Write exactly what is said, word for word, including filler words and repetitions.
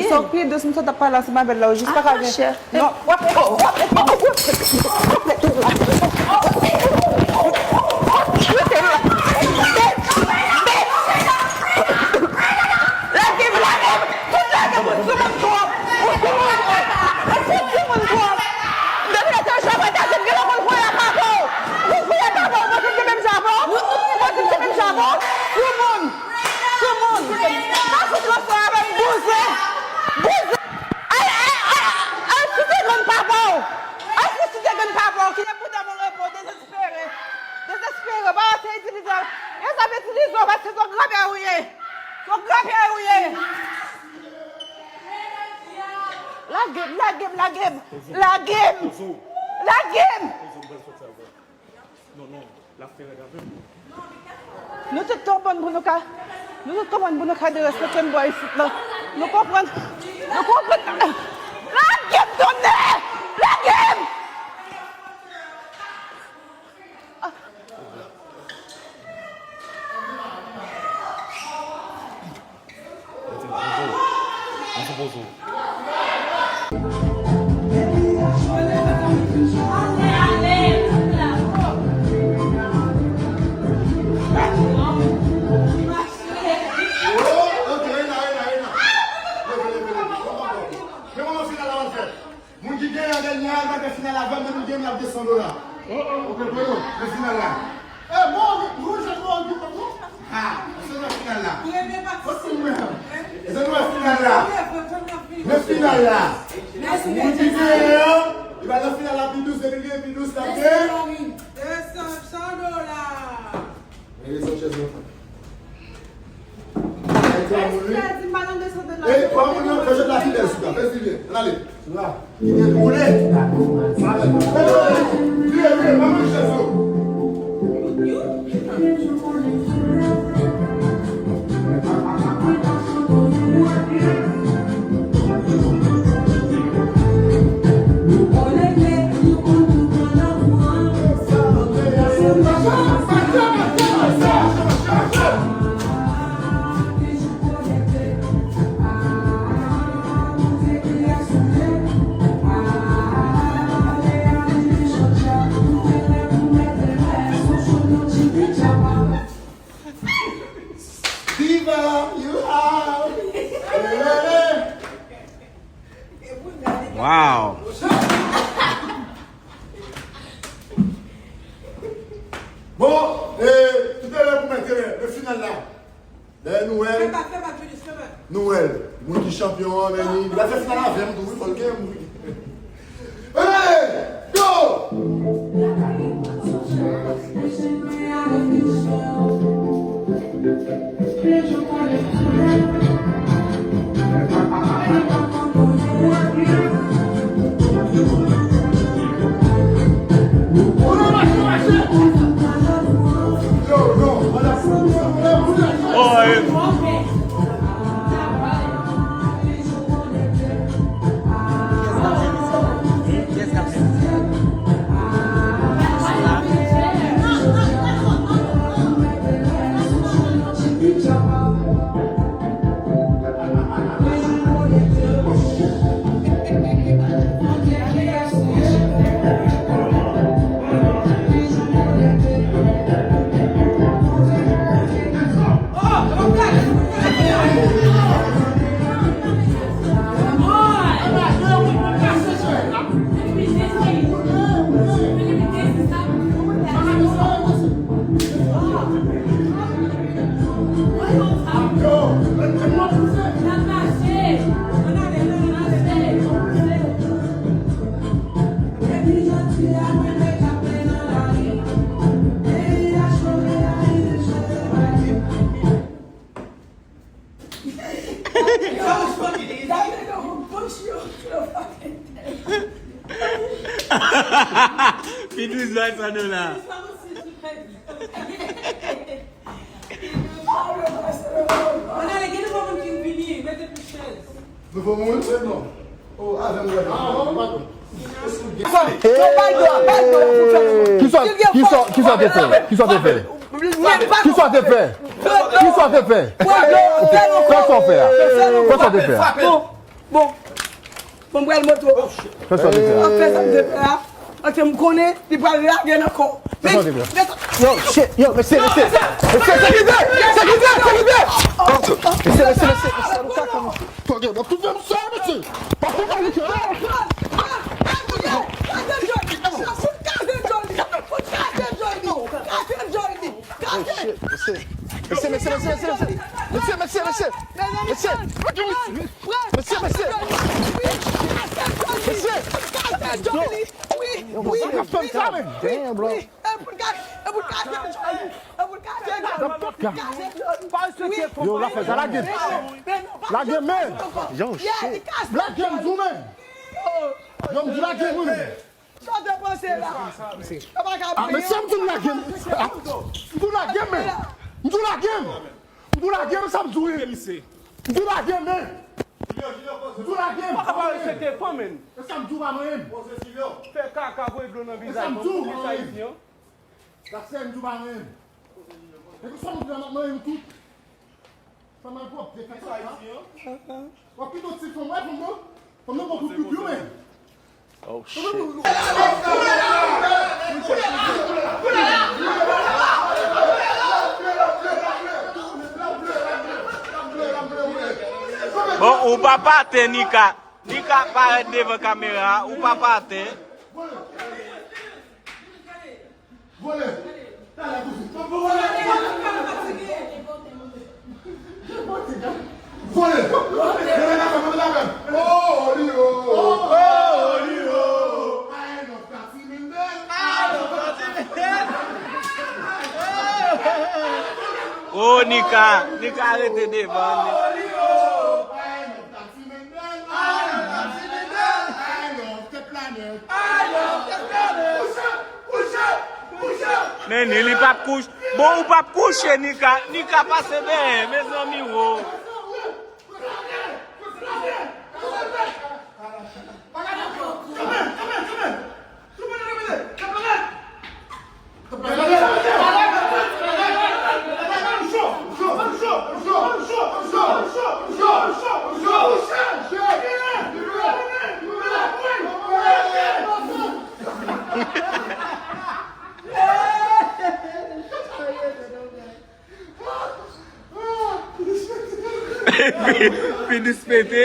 Sa w pi dous, m sot ap pale ansanm avè l la, ou jis pa ka gen. Non, w ap, w ap, w ap, w ap, w ap, w ap, w ap, w ap, w ap, w ap, lage m, lage m, tout lage m, ou sou moun twòp, ou sou moun twòp, ou sou moun twòp. Depi lè sa w chapay ta sot gen lòt moun fè la pa fè w. Ou fè la pa fè w, ou panse se menm jan avè w? Ou panse se menm jan avè w? Sou moun. Sou moun. Pa fout ranse avè m, bouzen. Bouzen. Al, al, al, al sou ti grenn papa w. Al sou ti grenn papa w ki te pou dan moun repo, dezespere. Dezespere. Ba se itilize. Yo sa itilize w paske se yon granpyè ou ye. Se yon granpyè ou ye. Lage m, lage m, lage m. Lage m. Lage m. Non, non, l ap fè rèd avè m. Nou tout konprann pou nou ka, nou tout konprann pou nou ka derespekte m bò isit la. Nou konprann, nou konprann. Lage m tonnè! Lage m! Mwen sou poze w. Moun ki genyen an dènye a, l pral fè final avè m, men nou genyen, n ap gen san dola. Ou konprann? Nan final la. E bon, nou jwe twò anpil kont nou. Ha, se nan final la. Premye pati. E se nou nan final la. Nan final la. Moun ki genyen an, li pral nan final la pi dous, depi l gen pi dous, l ap gen. E san, san dola. Rele Sanchez nan. Ayiti a mouri. Ey, twa moun nan, fè jwèt la pi bèl sou la. Fè zilye. Ann ale. Sou la. Ki gen koule. Vire, vire, pa manje chèz yo. Viva, you out. Wow. Bon, e, toutalè pou mèt nan final la. Dèyè nou wè l. Fè bak, fè bak, Julius, fè bak. Nou wè l. Moun ki chanpyon an, men li, li pral fè final avè m tou, wi, fò l genyen m, wi. Hey! Go! Pi douz bay sa nou la. Ann ale, gen nouvo moun ki vini, mete pou chèz. Nouvo moun? Wi, non. Oh, avè m, wè. Ah, non, non, non. Yo bay dwa, bay dwa pou fè nou. Kisa, kisa, kisa te fè? Kisa te fè? Kisa te fè? Kisa te fè? Fè sa w fè a. Fè sa w te fè a. Bon. Bon, m pral moto. Fè sa w te fè. An fè sa m te fè a. Paske m konnen li pral lage l ankò. Fè sa w te fè. Yo, shit, yo, mesye, mesye. Mesye, sekirite! Sekirite! Sekirite! Mesye, mesye, mesye, mesye, nou ka kòmanse. Fòk yo, nou toufe m sa, mesye. Pa fè m sa, mesye. Oh, shit, mesye. Mesye, mesye, mesye, mesye. Mesye, mesye, mesye, mesye. Mesye, mesye. Mesye, mesye. Mesye. Yo, yo, sa k ap fè m sa, men? Damn, bro. Yo, l ap fè sa, lage m. Lage m, men. Yo, shit. Lage m, tou, men. Yo, m di lage m, wi, men. Sa w te panse la? Yo pa ka. Ah, men sa m di w lage m. Ah, m di w lage m, men. M di w lage m. M di w lage m, sa m di w ye. M di w lage m, men. M di w lage m. Pa ka pa respekte fanm, men. E sa m di w pa manyen m. Fè kaka, voye dlo nan vizaj fanm, pou plis ayisyen. Gad sa m di w pa manyen m. E pou sa m di w pa manyen m tou. Fè malpwòpte, fè kaka. W ap kite yon ti fanm, wè fanm nan? Fanm nan pran kout pipi, men. Oh, shit. Bon, ou pa pa atè, Nika. Nika parèt devan kamera, ou pa pa atè. Vole! Talè koze. Vole! Vole! Vole! Vole! Oh, li, oh! Oh, li, oh! I love Tati Mendel. I love Tati Mendel. Oh, Nika, Nika rete devan li. Oh, li, oh! I love Tati Mendel. I love Tati Mendel. I love the planet. I love the planet. Push up, push up, push up. Men ni li p ap kouche. Bon, ou p ap kouche, Nika. Nika pase byen, mezanmi, wo. Penis pete.